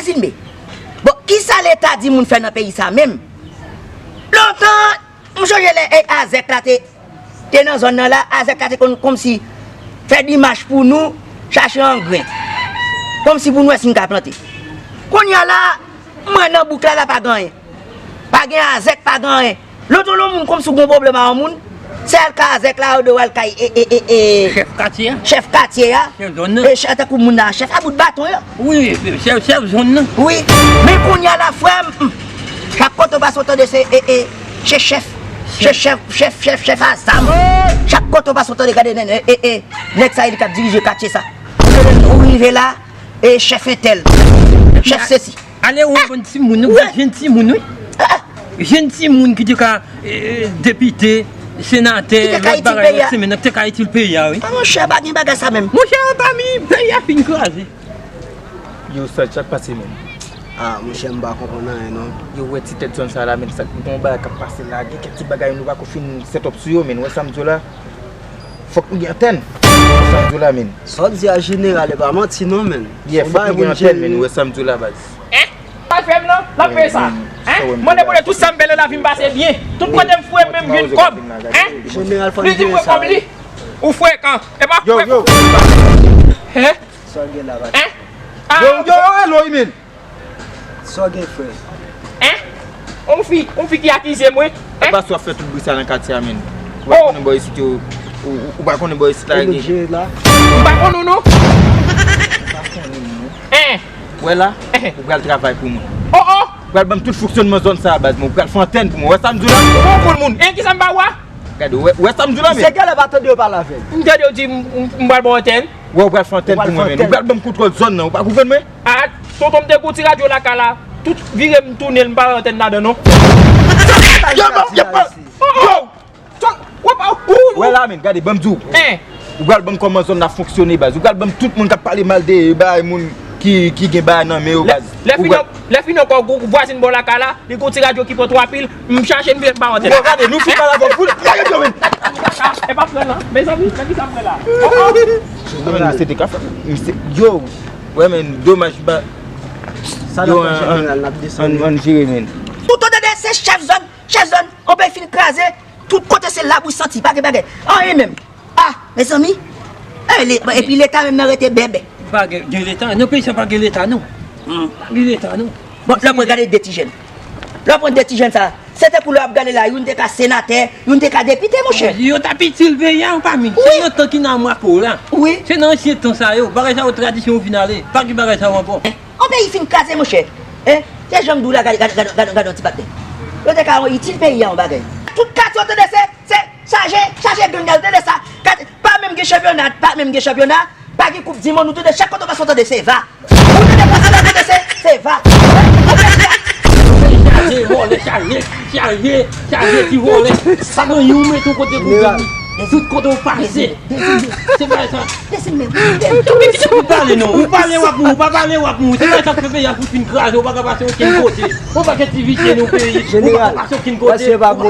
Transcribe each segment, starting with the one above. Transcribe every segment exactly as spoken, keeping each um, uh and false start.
Dezime. Bon, kisa Leta di moun fè nan peyi sa menm? Lontan, m sonje lè, e, Azèk la te, te nan zòn nan la, Azèk la te konn kòmsi fè demach pou nou chache angren. Kòmsi pou nou wè si n ka plante. Kounye a la, m wè nan bouk la, la pa gen anyen. Pa gen Azèk, pa gen anyen. Lontan, lè yon moun kòmsi w gen pwoblèm a yon moun, se al kay Azèk la, ou dwe al kay, e, e, e, e, chèf katye a. Chèf katye a. Chèf zòn nan. E chèf, tankou moun nan, chèf a bout baton yo. Wi, chèf, chèf zòn nan. Wi. Men kounye a la, frè m, hmm, chak kote w pase, w tande se, e, e, se chèf. Se chèf, chèf, chèf, chèf a zam. Chak kote w pase, w tande, gade, nèg, e, e, e, nèg sa, e li k ap dirije katye sa. Ou rive la, e chèf entèl. Chèf sesi. Ale ou bann timoun, nou, jèn timoun, wi. Jèn timoun ki te ka, eh, depite, senatè, lòt bagay, lòt semen, ki te ka itil peyi a, wi. Ah, monchè, pa gen bagay sa menm. Monchè, pami peyi a fin kraze. Yo, sa, sa k pase menm? Ah, monchè, m pa konprann anyen, non. Yo, wè ti tèt zòn sa la, menm sa, gen yon bagay k ap pase la, gen kèk ti bagay nou pa ko fin set up sou yo, menm, wè sa m di w la. Fòk nou gen antèn. Sa m di w la, menm. Sa w di a jeneral, e pa manti non, menm. Yeah, fòk nou gen antèn, menm, ou wè sa m di w la, baz. Hein? Sa fè m nan, l ap peye sa. Hein? Mande Bondye tout sa m fè nan lavi m pase byen. Tout kote m foure men m jwenn kòb. Hein? Jeneral, fò n jere sa. Li di m fè kòb li. Ou frekan. E pa frekan. Hein? Sa w gen la, baz? Hein? Yo, yo, yo, hello, menm. Sa w gen, frè? Hein? On fi, on fi ki akize mwen, hein? Pase w ap fè tout bri sa nan katye a, menm. Ou pa konnen bò isit yo, ou, ou, ou pa konnen bò isit la rete. M pa konnen w non. Ou pa konnen m non. Hein? Wè la, ou pral travay pou mwen. Oh, oh! Ou pral ban m tout fonksyònman zòn sa a, baz, men ou pral fè antèn pou mwen. Wè sa m di w la? Ou pa konn moun. Hein, kisa m ba w a? Gade, wè, wè sa m di w la, menm. Se genlè pa tande yo pale avè l. M tande yo di m, m, m pral ba w antèn. Wè, ou pral fè antèn pou mwen, menm. Ou pral ban m kontwòl zòn nan, ou pa konprann mwen? Ah, tonton m te gon ti radyo lakay la, tout vire m tounen l, m pa wè antèn ladan non. Yo, yo, yo, yo! Wè la, menm, gade, ban m di w. Ou pral ban m kòman zòn nan fonksyone, baz. Ou pral ban m tout moun k ap pale mal de, bay, moun ki, ki gen bagay nan men yo, baz. Lè fini, lè fini ankò, vwazin bò lakay la, li gon ti radyo ki pran twa pil, m chache m vin pa antèn. Bon, gade, nou fin pale avè w, fout, gade yo, men. E pa frè la, mezanmi, men ki sa frè la? Oh, oh. Misye te ka fè, misye, yo, wè, men, domaj, ba, sa n ap fè, jeneral, n ap desann. Ann, ann jere, men. Ou tande de se chèf zòn, chèf zòn, on peyi fin kraze, tout kote se labou santi, pa gen bagay. Anyen menm. Ah, mezanmi. Eh, le-, epi Leta menm nan rete bèbè. Pa gen, gen Leta. Nan peyi sa pa gen Leta, non. Hmm. Pa gen Leta, non. Bon, lè mwen gade de ti jèn. Lè mwen de ti jèn sa, se te kou lè w ap gade la, youn te ka senatè, youn te ka depite, monchè. Yo t ap itil peyi a, pa mi. Se nan tan ki nan mwa ko la. Wi. Se nan ansyen tan sa yo. Bagay sa yo, tradisyon yo vin ale. Pa gen bagay sa yo ankò. On peyi fin kraze, monchè. Hein? Se jan m di w la, gade, gade, gade, gade, gade yon ti patnè. Yo te ka itil peyi a yon bagay. Tout katye, w tande, se, se chaje, chaje gang, gade, w tande sa. Katye, pa menm gen chanpyona, pa menm gen chanpyona, pa gen koup di monn, ou tande, chak kote w pase, w tande, se va. Ou tande, pase la, w tande, se, se va. Chaje, vòlè, chaje, chaje, chaje, ti vòlè. Pa gen youn mete yon kote pou vini. Tout kote w pase. Se pa sa. Ou pale non, ou pale w ap mouri, ou pa pale w ap mouri. Se pa sa k fè peyi a fout fin kraze, ou pa ka pase okenn kote. Ou pa gen ti visye nan peyi, ou pa ka pase okenn kote. Jeneral, mesye pa bon.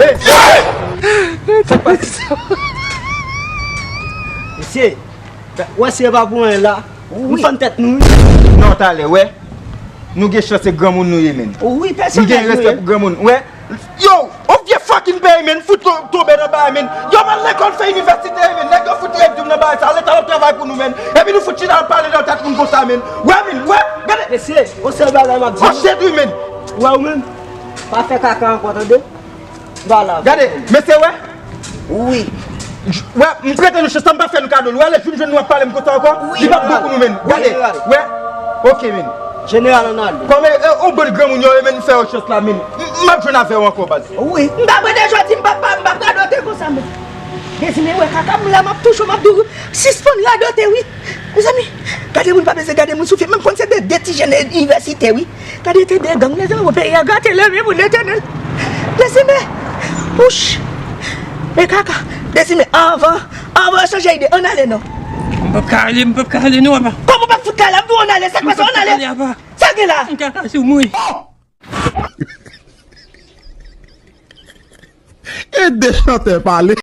Mesye, wè si e pa pou anyen la. M fann tèt nou wi. Non, talè, wè. Nou gen chans se granmoun nou ye, menn. Wi, pèsonaj nou ye. Nou gen respè pou granmoun, wè. Yo, on vye fucking peyi, menn, fout to-, tonbe nan bagay, menn. Yo, m al lekòl, fè inivèsite, menn. Nèg yo fout redim nan bagay sa. Leta ap travay pou nou, menn. Epi nou fout chita ap pale nan tèt moun konsa, menn. Wè, menn, wè, gade. Mesye, on sèl bagay m ap di nou. On shit, wi, menn. Wè, ou menm, pa fè kaka ankò, tande? Gade, mesye, wè. Wi. Wè, m prete nou chans la, m pa fè nou kado l. Wè, lè jou m jwenn nou ap pale m konsa ankò, li p ap bon pou nou, menn. Gade, wè. Ok, menn. Jeneral, ann ale. Kòm e, e, on bann granmoun yo, e, menn, m fè yo chans la, menn. M, m ap jwenn avè w ankò, baz. Wi. M pa prete jodi, m p ap, m p ap radote konsa, menn. Dezime, wè, kaka m la, m ap touche w, m ap di w, sispann radote, wi. Mezanmi, gade moun pa bezwen gade moun sou fye, menm konn se de, de ti jèn inivèsitè, wi. Gade te de gang, mezanmi, bon, peyi a gate, leve pou Letènèl. Dezime, wouch. E kaka, Dezime, anvan, anvan w chanje ide, ann ale non. M p ap ka ale, m p ap ka ale non, apa. Kòman w p ap fout ka ale? M di w ann ale, sa k pase, ann ale. Sa gen la? M ka kase w mouri. E de chantè pale.